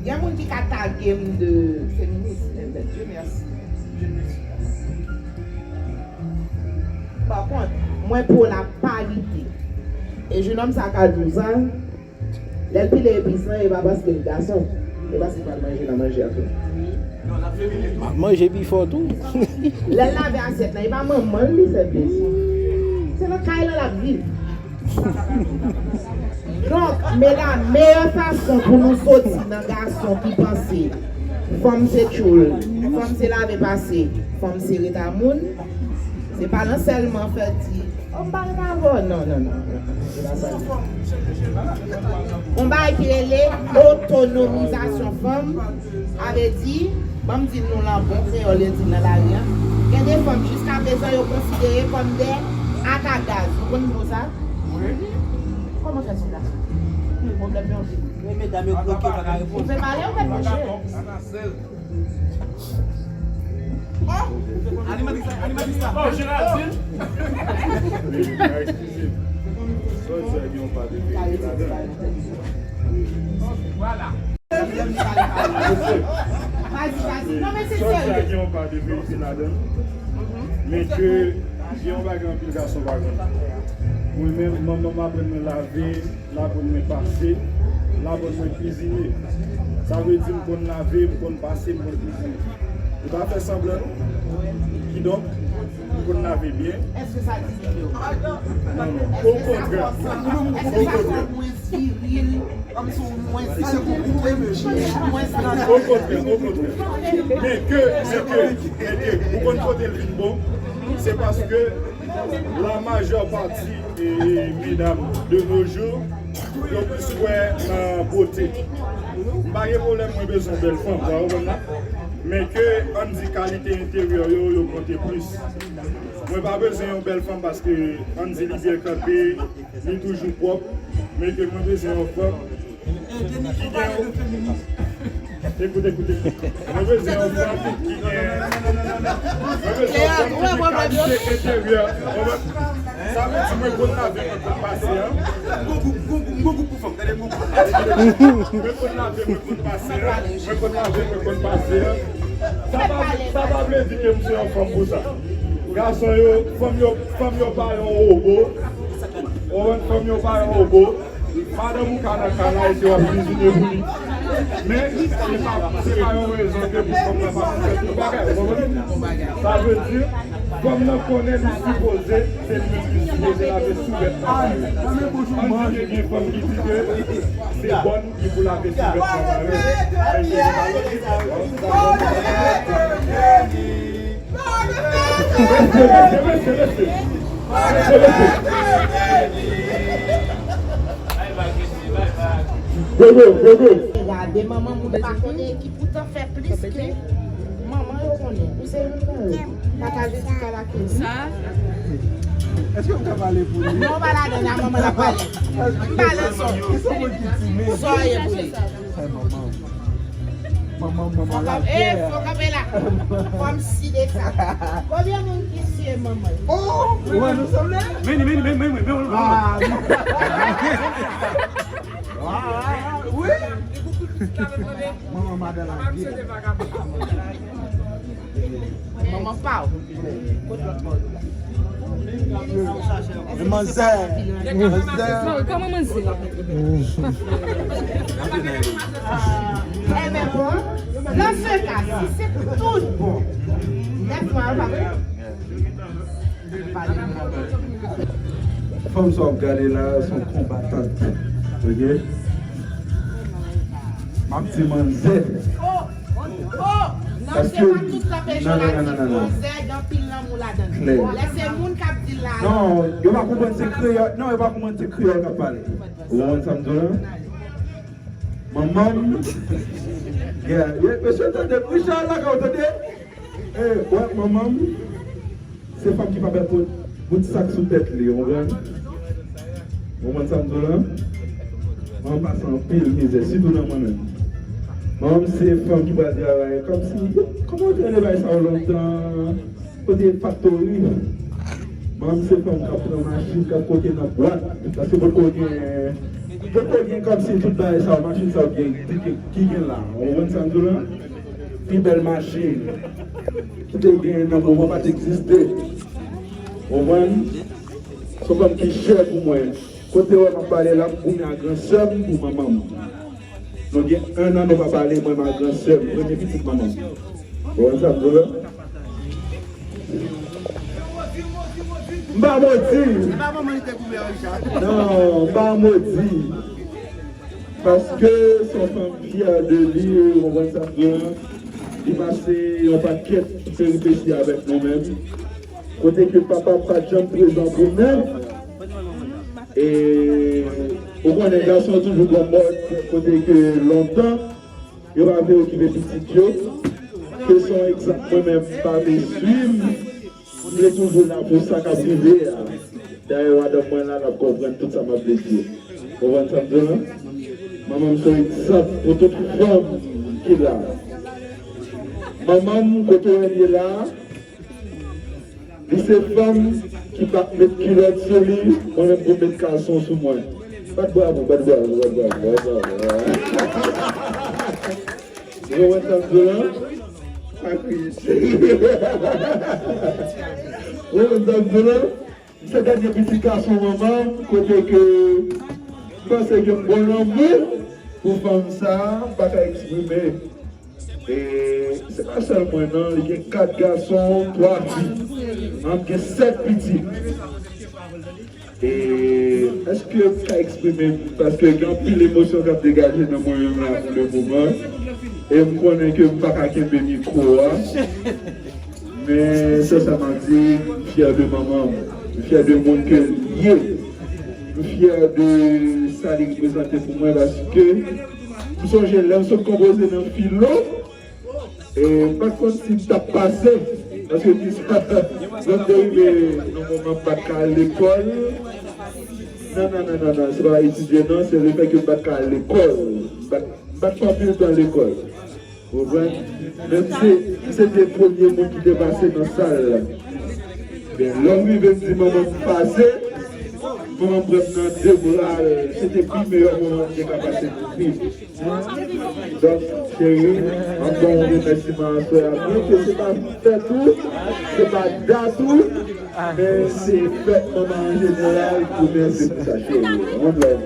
gen moun ki ka tage m de feminis, eh ben, Dieu merci. Pa kont, mwen pwo laparite. E jenòm sa ka di w sa, lè l pile epis lan, e pa paske l gason, e paske l pral manje nan manje a tou. M ap manje pi fò tou. Lè l lave asyèt lan, e pa manman l li sèvis. Se nan kay lan l ap viv. Donk, men la meyè fason pou nou soti nan gason ki panse fanm se tchoul, fanm se lave pase, fanm se ret a moun, se pa nan sèlman fè di, o, m pa ret avè w. Non, non, non, non, non, se pa sa. Yon bagay ki rele otonomizasyon fanm, sa vle di, ban m di nou lan bon kreyòl, yo di nan lari a, gen de fanm jiskaprezan yo konsidere kòm de atagaz. Ou konn mo sa? Kòman fè son gason? Pwoblèm yo anpil. Men medam yo bloke, pa ka reponn. Ou fè pale, ou fè manje. Animatris la, animatris la. Oh, Géraldine! Vwala. Vazi, vazi. Non, men se serye. Gen yon pa de verite ladan l. Men ke gen yon bagay anpil gason pa konn. Mwen menm, manman m aprann mwen lave, l aprann mwen pase, l aprann mwen kwizine. Sa vle di m konn lave, m konn pase, m konn kwizine. Li pa fè sanblan non. Kidonk, m konn lave byen. Èske sa diminye w? Non, non. Okontrè. Èske sa fè w mwens viril? Okontrè, okontrè. Men ke, men ke, men ke, ou konn kote l vin bon? Se paske la majeure partie e, e, medam de nos jours, yo plis kwè nan bote. M pa gen pwoblèm, mwen bezwen yon bèl fanm, w konprann la? Men ke, ann di, kalite enteryè yo, yo konte plis. Mwen pa bezwen yon bèl fanm paske, ann di, li byen kanpe, li toujou pwòp, men ke mwen bezwen yon fanm ki gen yon... Ekoute, ekoute. Mwen bezwen yon fanm ki gen, mwen bezwen yon fanm ki gen kalite enteryè. Sa vle di mwen konn lave, mwen konn pase, an. Mwen konn lave, mwen konn pase, an. Mwen konn lave, mwen konn pase, an. Sa pa vle, sa pa vle di ke m se yon fanm pou sa. Gason yo, fanm yo, fanm yo pa yon wobo. Ou konprann, fanm yo pa yon wobo. Madanm ou ka nan kay la epi w ap kwizine pou li. Men, se pa, se pa yon rezon ke pou fanm nan pa konn fè tout bagay, ou konprann? Sa vle di, fanm nan konnen li sipoze, se li menm ki sipoze lave souvèt nan kay la. Ann di ke gen fanm ki di ke se bòn ki pou lave souvèt nan kay la. Mesye, mesye, mesye, mesye. Mesye, mesye. Gogo, gogo. Gade manman moun pa konnen ki poutan fè plis ke manman yo konnen. Ou se moun pa yo. Pataje ti kal ak yo. Sa? Èske m ka pale pou li? Non, pa ladan la, manman la pale. M pale sò. Sò ye pou li. Fè manman. Manman, manman la. Eh, fò kanpe la. Fò m si de sa. Konbyen moun ki siye manman? Oh, ou wè nou sanble? Vini, vini, vini, vini, vini. Ah, wi. Manman madan la. Manman pa w. Kot lòt bò yo la? Men manzè. Manzè. Kòman manzè? Enben bon, nan se ka, si se tout bon, nèf mwa yo pa vre? Fanm sa w ap gade la, se yon konbatant. Ok? M ap di manzè. Oh! Oh! Non, se pa tout tan pejoratif. Manzè, gen anpil lanmou ladan l. Klè. Lè se moun k ap di l la. Non, yo pa konprann se kreyòl. Non, yo pa konprann se kreyòl k ap pale. Ou konprann sa m di w la? Manman m. Yeah, yeah, mesye, tande, Richard lakay ou, tande. Eh, wè, manman m, se fanm ki pa bèl pou bout sak sou tèt li, ou konprann? Ou konprann sa m di w la? Manman m pase anpil mizè, sitou nan mwen menm. Manman m se fanm ki pral travay. Kòmsi, kòman w te rele bagay sa yo lontan? Kote faktori? Manman m se fanm k ap pran machin, k ap kote nan bwat. Paske potko gen, potko gen kòmsi tout bagay sa yo, machin sa yo gen, ki, ki, ki gen la. Ou konprann sa m di w la? Pi bèl machin ki te gen nan moman pa t egziste. Ou konprann? Se yon fanm ki chè pou mwen. Kote w wè m ap pale la, m goumen ak gran sè m pou manman m. Nou gen en an nou pa pale, mwen m ak gran sè m, premye pitit manman m. Ou konprann sa m di w la? M pa modi. Se pa manman li te goumen ak Richard. Non, m pa modi. Paske se yon fanm fyè de li, ou konprann sa m di w la? Li pase yon pakèt peripesi avèk nou menm. Kote ke papa pa t janm prezan pou nou. E ou konnen gason toujou gon mòd, kote ke lontan yo pa vle okipe pitit yo. Ke se yon egzanp mwen menm m pa vle swiv. M vle toujou la pou sa k ap rive a. Dayè madanm mwen la, l ap konprann tout sa m ap vle di. Ou konprann sa m di w la? Manman m se yon egzanp pou tout fanm ki la. Manman m, kote w wè l ye la, li se fanm ki pa t met kilòt sou li, mwen menm pou m met kalson sou mwen. Bat bravo, bat bravo, bat bravo, bat bravo. Ou konprann sa m di w la? Pa kriye, cheri. Ou konprann sa m di w la? M se dènye pitit gason manman m, kote ke m panse ke m gon lanmou pou fanm sa a, m pa ka eksprime. E se pa sèl mwen non, li gen kat gason, twa fi. Mwen m gen sèt pitit. E èske m ka eksprime m? Paske gen anpil emosyon k ap degaje nan mwen menm la pou le moman. E m konnen ke m pa ka kenbe mikwo a. Men sensèman di, m fyè de manman m. M fyè de moun ke l ye. M fyè de sa li reprezante pou mwen paske m sonje lè m sot konpoze nan filo, e m pa t konn si m t ap pase. Paske ki sa, lè m te rive nan moman m pa t ka al lekòl. Non, non, non, non, non, se pa etidye non, se lefèt ke m pa t ka al lekòl. M pa t, m pa t fè anpil tan lekòl. Ou konprann? Men m se, m se te premye moun ki te pase nan sal la. Men lè m rive m di manman m pase, manman m pran m nan de bra l. Se te pi meyè moman m te ka pase nan vi m. Donk, cheri, m ap ba w remèsiman aswè a. Byen ke se pa fèt ou, se pa dat ou, men se fèt manman an jeneral, pou mèsi pou sa, cheri. One love.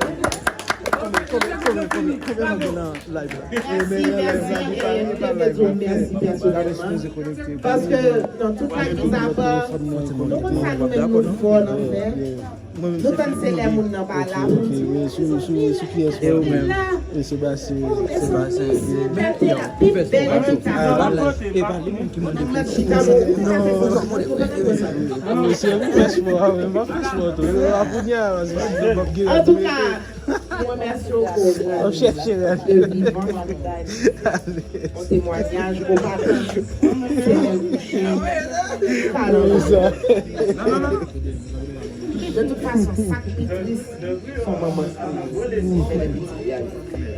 Konbyen, konbyen, konbyen, konbyen moun gen nan live la? Mèsi, mèsi, e m te vle di w mèsi pèsonèlman. Paske nan tout bagay sa, nou konn sa nou menm nou fò nan fè. Nou tann se lè moun nan pa la pou n di, "Mezanmi, epi la." Oh, mezanmi, se bèl te la, pi bèl chita. Nan chita, non. Antouka, nou remèsye w pou de vivan de temwanyaj ou pa fè sèl kouche. De tout fason, sa k pi tris, se yon manman ki fè de pitit.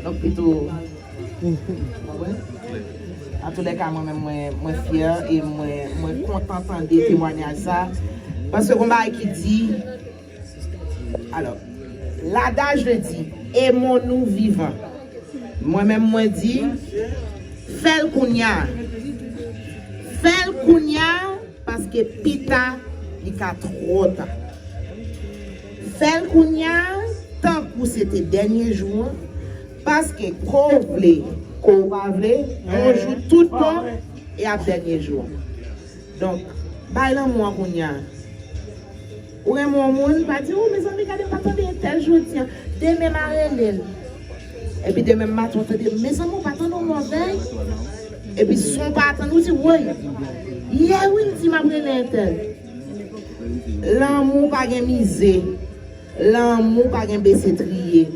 Donk, pito, antouka, mwen menm, mwen, mwen fyè e mwen, mwen kontan tande temwanyaj sa. Paske gon bagay ki di, alò, l'adage le dit, aimons-nous vivants. Mwen menm, mwen di, fè l kounye a. Fè l kounye a, paske pita, li ka twò ta. Fè l kounye a, tankou se te dènye jou an, paske ko w vle, ko w pa vle, yon jou tout bon, e ap dènye jou an. Donk, bay lanmou an kounye a. Ou renmen yon moun, pa di, "O, mezanmi, gade, m pa tande entèl jodi a. Demen, m a rele l." Epi demen maten, w tande, "Mezanmi, w pa tande yon mòvèy?" Epi san w pa atann, ou di, "Woy, yè wi, m di m ap rele entèl." Lanmou pa gen mize. Lanmou pa gen bese triye.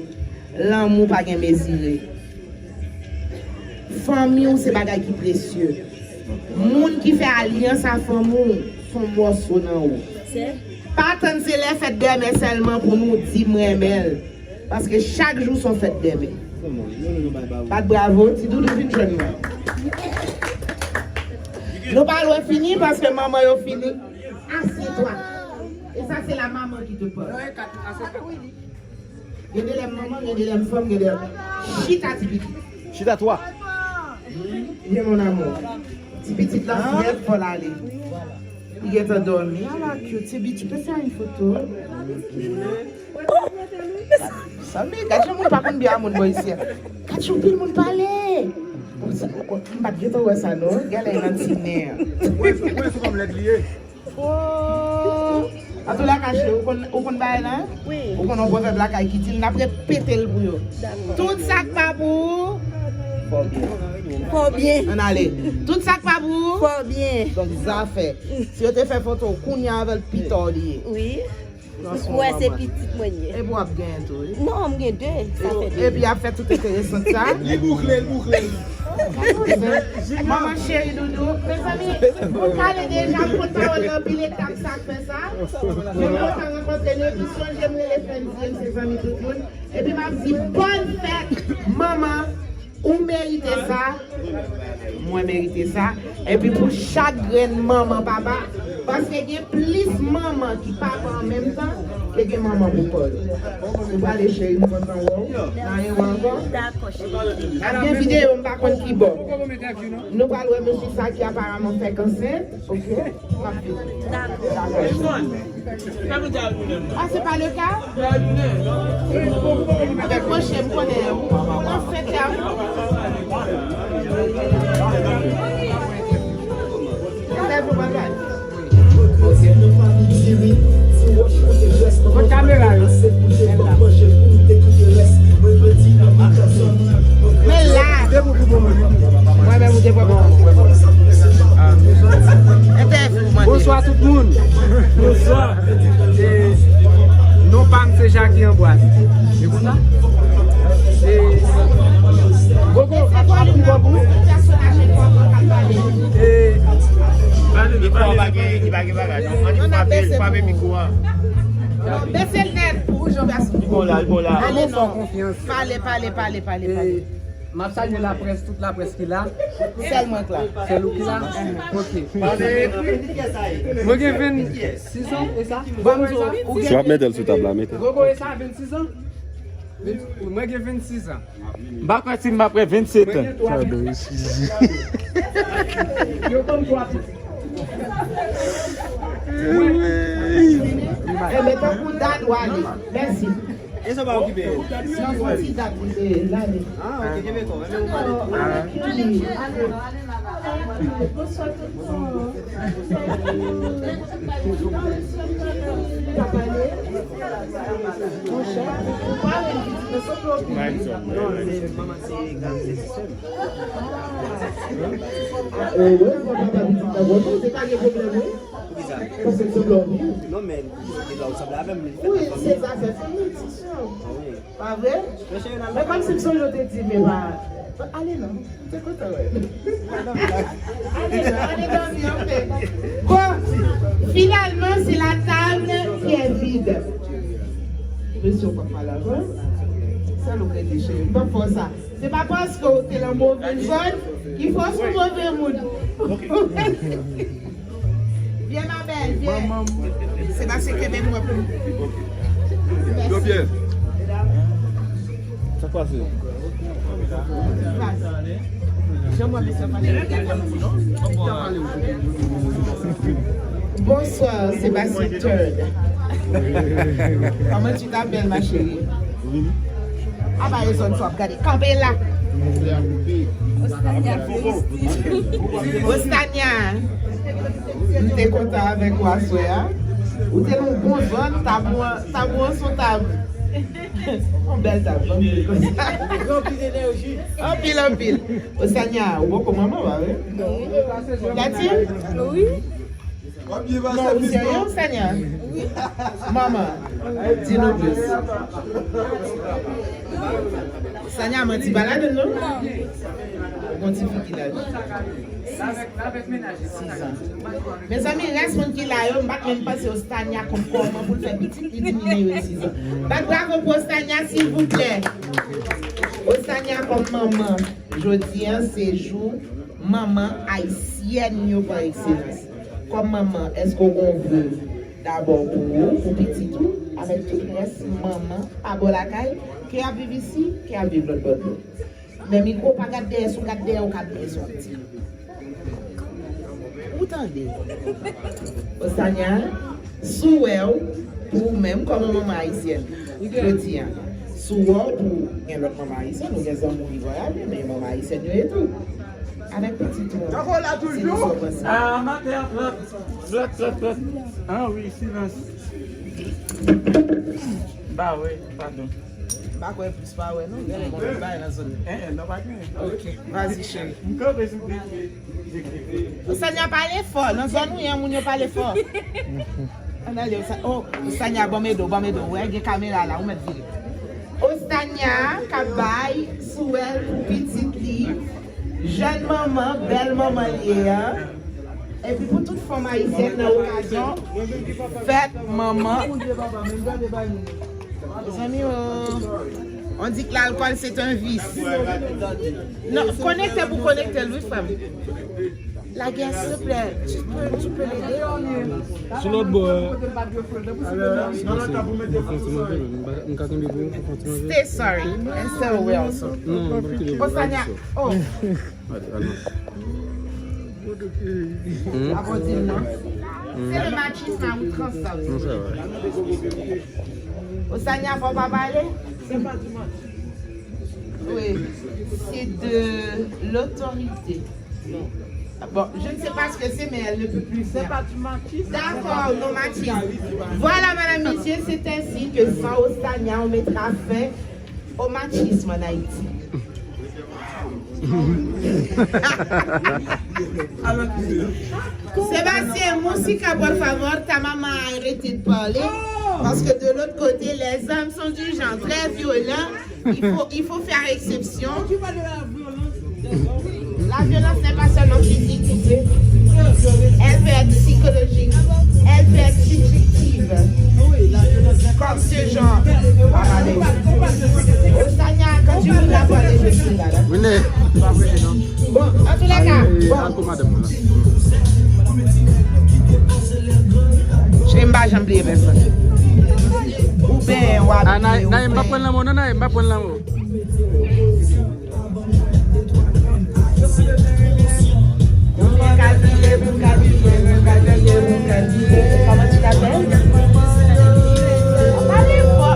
Lanmou pa gen mezire. Fanmi w se bagay ki presye. Moun ki fè alyans a fanmi w, se yon mòso nan ou. Pa tann se lè fèt dèmen sèlman pou nou di m renmen l. Paske chak jou se yon fèt dèmen. Bat bravo, ti doudou vin jwenn mwen. Nou pa lwen fini paske manman yo fini. Assieds-toi. E sa se la maman ki te parle. Gen de lè m manman, gen de lè m fanm, gen de lè m... Chita ti pitit. Chita twa. Vye mon amour. Ti pitit la fèt fò l ale. Li gentan dòmi. Ala cute, ti pitit, tu peux faire une photo? Sanmi, gad jan moun pa konn byen a moun bò isi a. Gad jan pil moun pale. Bon, sa, m pa t gentan wè sa non. Gade nan ti nen an. Mwen sou kòm lèd li ye. Oh. Antoulaka cheri, ou konn, ou konn bagay la? Wi. Ou konn yon pwovèb lakay ki di l, n ap repete l pou yo. Dakò. Tout sa k pa pou ou, fò byen. Fò byen. Ann ale. Tout sa k pa pou ou, fò byen. Donk, zafè. Si yo te fè foto w kounye a avè l, pita w li ye. Wi. Ou kwè se pitit mwen ye? Epi w ap genyen tou, wi. Non, m gen de. Sa fè de. Epi y ap fè tout enteresan sa. Li boukle, li boukle. Manman cheri doudou. Mezanmi, moun pale deja, m konn pawòl nan pil etap sa k fè sa. Moun kontan rankontre nou, epi sonje m rele Fenzi, m se zanmi tout moun. Epi m ap di, bòn fèt, manman. Ou merite sa, mwen merite sa. Epi pou chak grenn manman papa, paske gen plis manman ki papa an menm tan ke gen manman pou kò yo. Nou prale cheri, m kontan wè w. Nan yon ankò. Dakò, cheri. Ap gen videyo, m pa konn ki bò. Nou pral wè mesye sa ki aparaman fèk ansent. Ok. M ap vini. Dakò. Ah, c'est pas le cas? Avèk mwen, m konnen. Ou nan fèt la. Kot kamera yo? Men la. Mwen menm ou te pran. Entèvyou, mande. Bonswa tout moun. Bonswa. E, non pa m se Jackie Ambroise. E konsa? E, Gogo, ap, ap, ap, ap, e, Mikwo a pa gen, li pa gen bagay, non. Ann frape, frape mikwo a. Bese l nèt pou Jean Gaston. Li bon la, li bon la. Ale non. Pale, pale, pale, pale, pale. M ap salye laprès, tout laprès ki la. Sèl mwen k la. Sèl ou ki la? Ok. Mwen gen vennsis an, e sa? Ban m di w, ou gen... Si w ap mete l sou tab la, mete l. Gogo, e sa, vennsis an? Mwen gen vennsis an. M pa kwè si m ap wè vennsèt an. Mwen gen twa. Yo ban m twa pitit. Enben, tankou dat w ale. Mèsi. E sa pa okipe yo. Nan yon ti dat, eh, lane. Ah, ok, kenbe kò w. Enben, ou pale tou. Bonswa tout moun. Pa pale. Monchè, ou pa wè pitit nan sot lòt peyi. Non, se manman, se granm, se ti sè m. Eh, wè, papa pitit nan gòj, se pa gen pwoblèm, wi. Poukisa? Paske l sanble w anpil. Non, men, li pa sanble avè m, li fèt nan fanmi. Wi, se zafè fanmi, ti sè w. Ah, wi. Pa vre? Men kòmsi m sonje w te di, men pa, ale non. M te kontan wè. Ale non, ale dòmi, anfen. Bon, finalman, c'est la table qui est vide. Mesye, w p ap pale ankò? Sèl ou k rete, cheri. M p ap fè w sa. Se pa paske w te nan move zòn ki fè w sou move moun. Vyen, ma belle, vyen. Se paske kenbe m wè pou m. Mèsi. Jean-Pierre. Sa k pase? Jan mwen bezwen pale. Bonsoir, Sébastien Third. Comment tu t'appelles, ma chérie? Apa e zòn sa w ap gade? Kanpe la. Ostania. M te kontan avèk ou aswè a. Ou te nan yon bon zòn, tab ou an, tab ou an se yon tab. Yon bèl tab, ban m di l konsa. Ranpli d enèji. Anpil, anpil. Ostania, ou poko manman, pa vre? Non. Gati? Wi. Non, ou serye, Sanya? Wi. Manman, di nou plis. Sanya, manti pa ladann, non? Gon ti fi ki laj. Sizan. Mezanmi, rès moun ki la yo, m pa t menm panse Ostania konn kòman pou l fè pitit li di nimewo sizan. Bat bravo pou Ostania, silvouplè. Osania, kòm manman, jodi a se jou manman ayisyèn yo pa ekselans. Kòm manman, èske w gen yon vwe dabò pou ou, pou pitit ou, avèk tout rès manman pa bò lakay, ke y ap viv isi, ke y ap viv lòt bò dlo? Men mikwo pa gad dèyè, si w gad dèyè, ou ka bliye sa w ap di. Ou tande? Osania, si w wè w, pou ou menm, kòm yon manman ayisyèn, jodi a, si w wè w pou gen lòt manman ayisyèn, ou gen zanmi w ki vwayaje, men manman ayisyèn yo ye tou. Avèk pitit ou an, se di sa w panse. Ah, maten an, lòt, lòt, lòt, lòt. Ah wi, silans. Ba wè, padon. M pa kwè plis pa wè non, gen moun ki bay nan zòn nan. Eh, eh, non, pa gen. Ok, vas-y, chérie. M kanpe sou pye. Osania pale fò, nan zòn ou ye, moun yo pale fò. Ann ale, Osa-, oh, Osania, ban m ede w, ban m ede w. Wè, gen kamera la, ou mèt vire. Osania k ap bay sou èl pou pitit li. Jèn manman, bèl manman l ye a. Epi pou tout fanm ayisyèn nan okazyon fèt manman. Mezanmi, oh, on dit que l'alcool c'est un vice. Non, konekte pou konekte l, wi, frè m. Lagè, silvouplè, tu peux, tu peux l'aider? Sou lòt bò, euh, alò, m ka kenbe pou ou, pou fè ti manje. Stay sorry and stay away also. Non, m pa kenbe pou ou. Osania, oh. Apòtil non. Se le machisme à outrance sa. Non, sa va. Osania, fò pa pale. Oui, c'est de l'autorité. Bon, je ne sais pas ce que c'est, mais elle ne peut plus faire. C'est pas du machisme. D'accord, non machisme. Voilà, madame, messieurs, c'est ainsi que sans Osania, on mettra fin au machisme en Haïti. Sébastien, música, por favor. Ta mamá, arrêtez de parler. Parce que de l'autre côté, les hommes sont du genre très violents. Il faut, il faut faire exception. La violence n'est pas seulement physique, tu sais. Elle peut être psychologique. Elle peut être subjective. Comme ce genre. Osania, quand tu veux la parler, je suis là, d'accord? Bon, en tous les cas, bon. Cheri, m pa janm bliye pèsonn. Ou benyen, w a benyen, ou benyen. Naye, m pa pran lanmò, non, Naye, m pa pran lanmò. Comment tu t'appelles? Pale fò.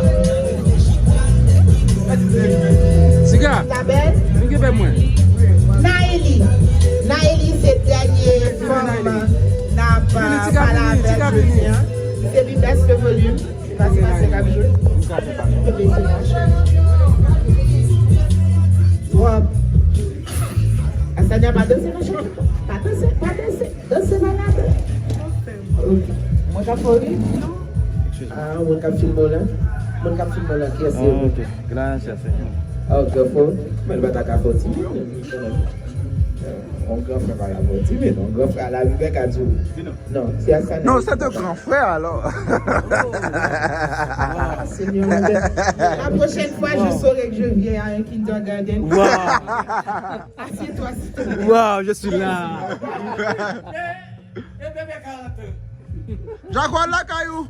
Siga, vin kenbe mwen. Naeli. Naeli se dènye fanm n ap pale avèl jodi a. Se li bèse le volume. Pase, pase, k ap jwe. Twòp. Asanya pa danse, non, cheri. Pa danse, pa danse. Danse pa la. Ok. Mwen k ap fè w ri? Ah, moun k ap filme w la. Moun k ap filme w la, kiyès se? Ah, ok. Gran chèf. Oh, gran frè. Men l pa ta ka fè w timid. Yon gran frè pa ka fè w timid. Yon gran frè a la vivè ka di w. Non, se Asanya. Non, se de gran frè, alò. Ah, Seigneur, mon Dieu. La prochaine fois, je saurai que je viens à un kindergarten. Wow. Assieds-toi, s'il te plaît. Wow, je suis là. Jaguar lakay ou.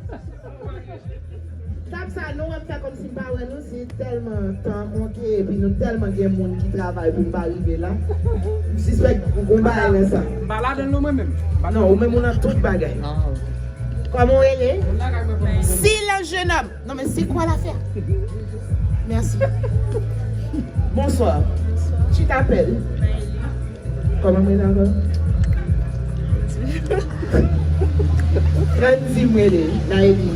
Tab sa, nou wè m fè kòmsi m pa wè nou, se tèlman tan konte, epi nou tèlman gen moun ki travay pou m pa rive la. M sispèk gon bagay nan sa. M pa ladan l non, mwen menm. Non, ou menm ou nan tout bagay. Ah. Kòman w rele? Silence, jeune homme. Non, mais c'est quoi l'affaire? Merci. Bonsoir. Tu t'appelles? Kòman mwen ankò? Randy mwen rele, Naeli.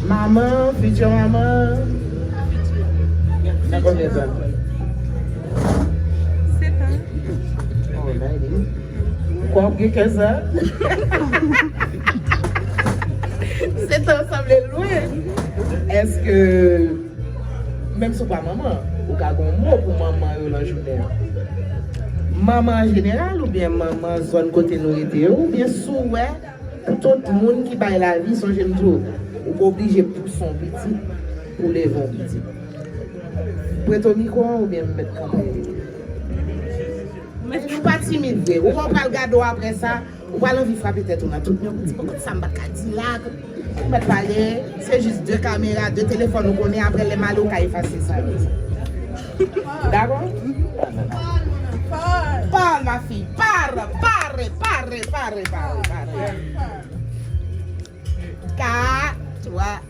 Maman, future maman. Nan konbyen tan? Sèt an. Oh, Naeli. Ou kwè w ap gen kè sa? Sèt an sanble lwen. Èske, menm si w pa manman, ou ka gen yon mo pou manman yo nan jounen an? Manman an jeneral oubyen manman zòn kote nou rete yo, oubyen si w wè pou tout moun ki bay lavi, sonje m di w, ou pa oblije pouse yon pitit pou leve yon pitit. Prete w mikwo an oubyen m mèt kanpe? Men nou pa timid vre. Ou wè w pral gade w apre sa, ou pral anvi frape tèt ou nan tout men. Ou di, "Poukisa m pa t ka di la?" Ou mèt pale, se jis de kamera, de telefòn ou konnen, apre lè m ale ou ka efase sa yo. Dakò? Parle, ma fille, parle, parle, parle, parle, parle, parle. Ka, twa.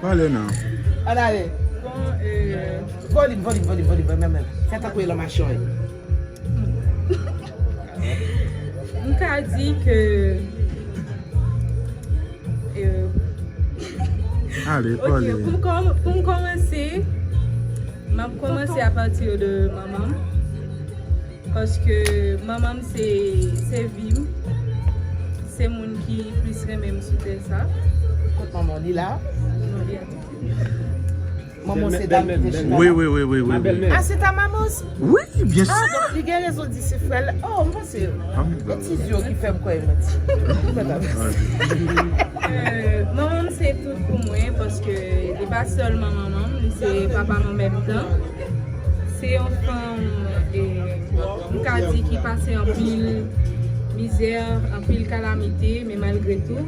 Pale non. Ann ale. Bon, euh, Volim, volim, volim, volim, menm, menm. Fè tankou Elon Musk yo ye. M ka di ke, euh, Ale, ok, pale. Pou m kòm-, pou m kòmanse, m ap kòmanse apati de manman m. Paske manman m se, se vi m. Se moun ki plis renmen m sou tè sa. Kot manman w? Li la? Non, li atè. Manman w se dam ki te chita la? Wi, wi, wi, wi, wi, wi. Ah, c'est ta maman aussi? Wi, byen si. Ah, donk li gen rezon di se frè l. Oh, m panse. Ah, m pa. E ti zye w ki fè m kwè e manti. Euh, manman m se tout pou mwen, paske li pa sèlman manman m, li se papa m an menm tan. Se yon fanm, e, m ka di ki pase anpil mizè, anpil kalamite, men malgre tou,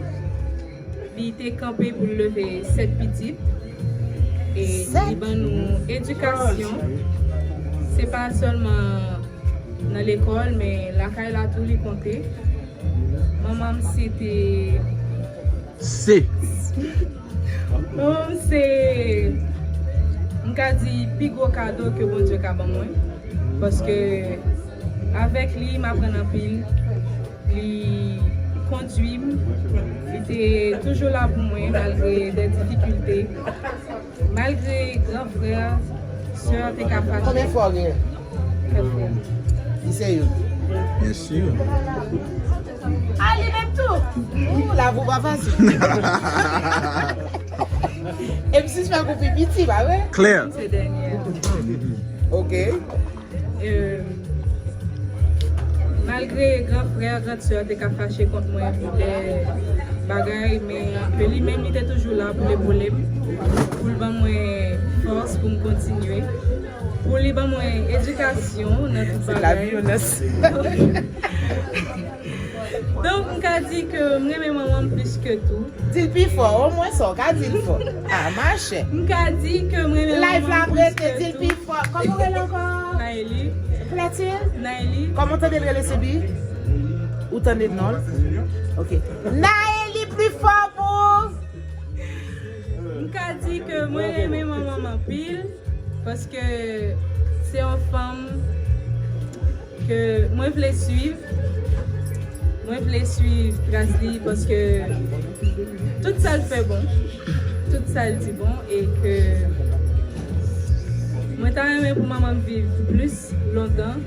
li te kanpe pou l leve sèt pitit, e li ban nou edikasyon. Se pa sèlman nan lekòl, men lakay la tou li konte. Manman m se te Se. Manman m se, m ka di, pi gwo kado ke Bondye ka ban mwen. Paske avèk li, m aprann anpil. Li kondui m. Li te toujou la pou mwen, malgre de difikilte. Malgre gran frè, sè te ka fache. Konbyen frè w genyen? Kat frè. Li se youn. Byen si. Ah, li menm tou. Ooh, lavi w pa fasil. E m sispèk ou pi piti, pa vre? Klè. Se dènyè. Ok. Euh, malgre gran frè, gran sè te ka fache kont mwen pou de bagay, men ke li menm, li te toujou la pou l epole m, pou l ban mwen fòs pou m kontinye, pou li ban mwen edikasyon nan tout bagay. Se la vyolans. Donk, m ka di ke m renmen manman m plis ke tou. Di l pi fò, omwen sa w ka di l fò. Ah, machè. M ka di ke m renmen manman m plis ke tou. Live la ap rete, di l pi fò. Kòman w rele ankò? Naeli. Platine? Naeli. Kòman w tande l rele, Sibi? Ou tande non l? Ok. Naeli, pi fò pou ou. M ka di ke mwen renmen manman m anpil, paske se yon fanm ke mwen vle swiv. Mwen vle swiv tras li paske tout sa l fè bon, tout sa l di bon, e ke mwen ta renmen pou manman m viv plis lontan,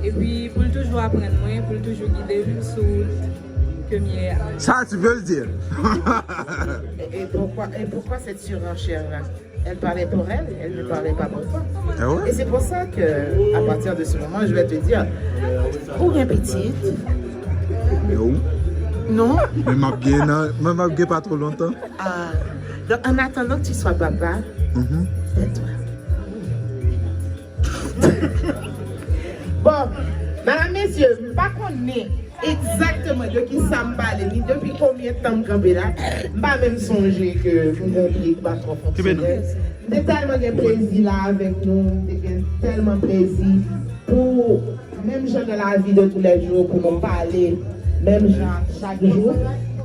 epi pou l toujou aprann mwen, pou l toujou gide m sou wout ke m ye a. Ça, tu peux le dire. Et, et pourquoi, et pourquoi cette surenchère-là? Elle parlait pour elle, elle ne parlait pas pour toi. Ah ouais? Et c'est pour ça que, à partir de ce moment, je vais te dire, ou gen pitit? Non. Non? Men m ap gen nan, men m ap gen pa twò lontan. Ah. Donc, en attendant que tu sois papa, mhm, tais-toi. Bon, madame, messieurs, m pa konnen egzakteman de kisa m pale, ni depi konbyen tan m kanpe la. M pa menm sonje ke m gon pye ki pa twò fonksyonèl. M te tèlman gen plezi la avèk nou, m te gen tèlman plezi pou, menm jan nan lavi de toulèjou, pou nou pale menm jan chak jou.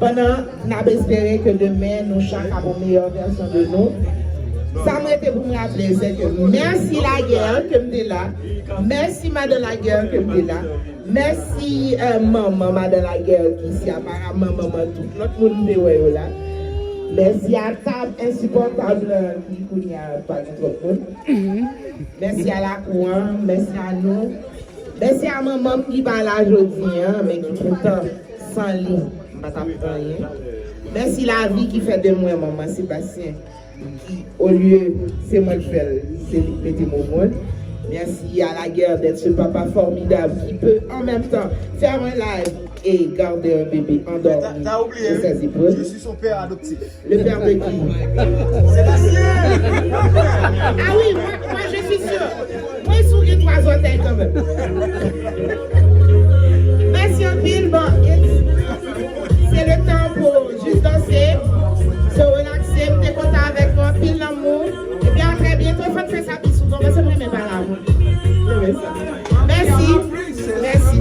Pandan n ap espere ke demen nou chak ap yon meyè vèsyon de nou. Sa m rete pou m raple, se ke mèsi lagè ke m te la. Mèsi madan lagè ke m te la. Mèsi, euh, manman madan lagè ki se aparamman manman tout lòt moun m te wè yo la. Mèsi a tab ensipòtab lan ki kounye a pa gen twòp moun. Mèsi a lakou an, mèsi a nou. Mèsi a manman m ki pa la jodi an, men ki poutan, san li, m pa t ap anyen. Mèsi lavi ki fè de mwen manman Sebastien, ki, olye se mwen k fè l, se li k mete m o mond. Mèsi a la guerre d'être ce papa formidable qui peut en même temps faire un live et garder un bébé endormi de ses épaules. Je suis son père adoptif. Le père de qui? Sébastien! Ah oui, moi, moi, je suis sûr. Mwen sou gen twa zòtèy kanmenm. Mèsi anpil. Bon, it's- se le tan pou jis danse, se relakse. M te kontan avèk nou, anpil lanmou. Epi a trè byento, fò n fè sa pi souvan, paske m renmen pale avè w. Mèsi. Mèsi.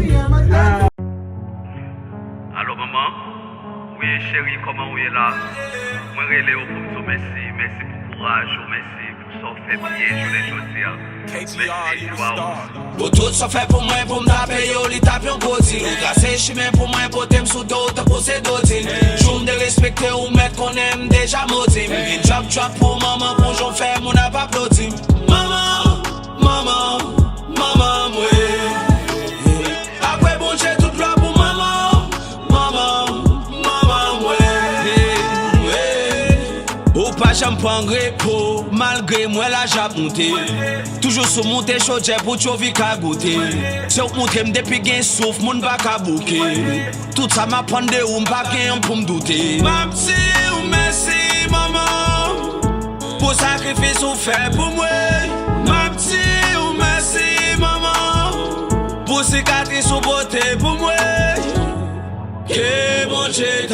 Alo manman, wi cheri, kòman ou ye la? Mwen rele w pou m di w mèsi, mèsi pou kouraj ou, mèsi pou sa w fè m ye jounen jodi a. Mèsi Joao. Pou tout sa w fè pou mwen, pou m ta peye w, li t ap yon gwo dil. Ou trase chimen pou mwen, pote m sou do w tankou se dodin. Jou m derespekte w, ou mèt konnen m deja modi. M vin djòb djòb pou manman, pou jan w fè moun ap aplodi m. Manman, manman, manman mwen. Apre Bondye, tout glwa pou manman, manman, manman mwen. Ou pa janm pran repo, malgre m wè laj ap monte. Toujou sou moute chodyè pou tchovi ka goute. Se ou k montre m depi gen souf, moun pa ka bouke. Tout sa m aprann de ou, m pa gen yon pou m doute. M ap di ou mèsi, manman, pou sakrifis ou fè pou mwen. M ap di ou mèsi, manman, pou sikatris ou pote pou mwen. Ke Bondye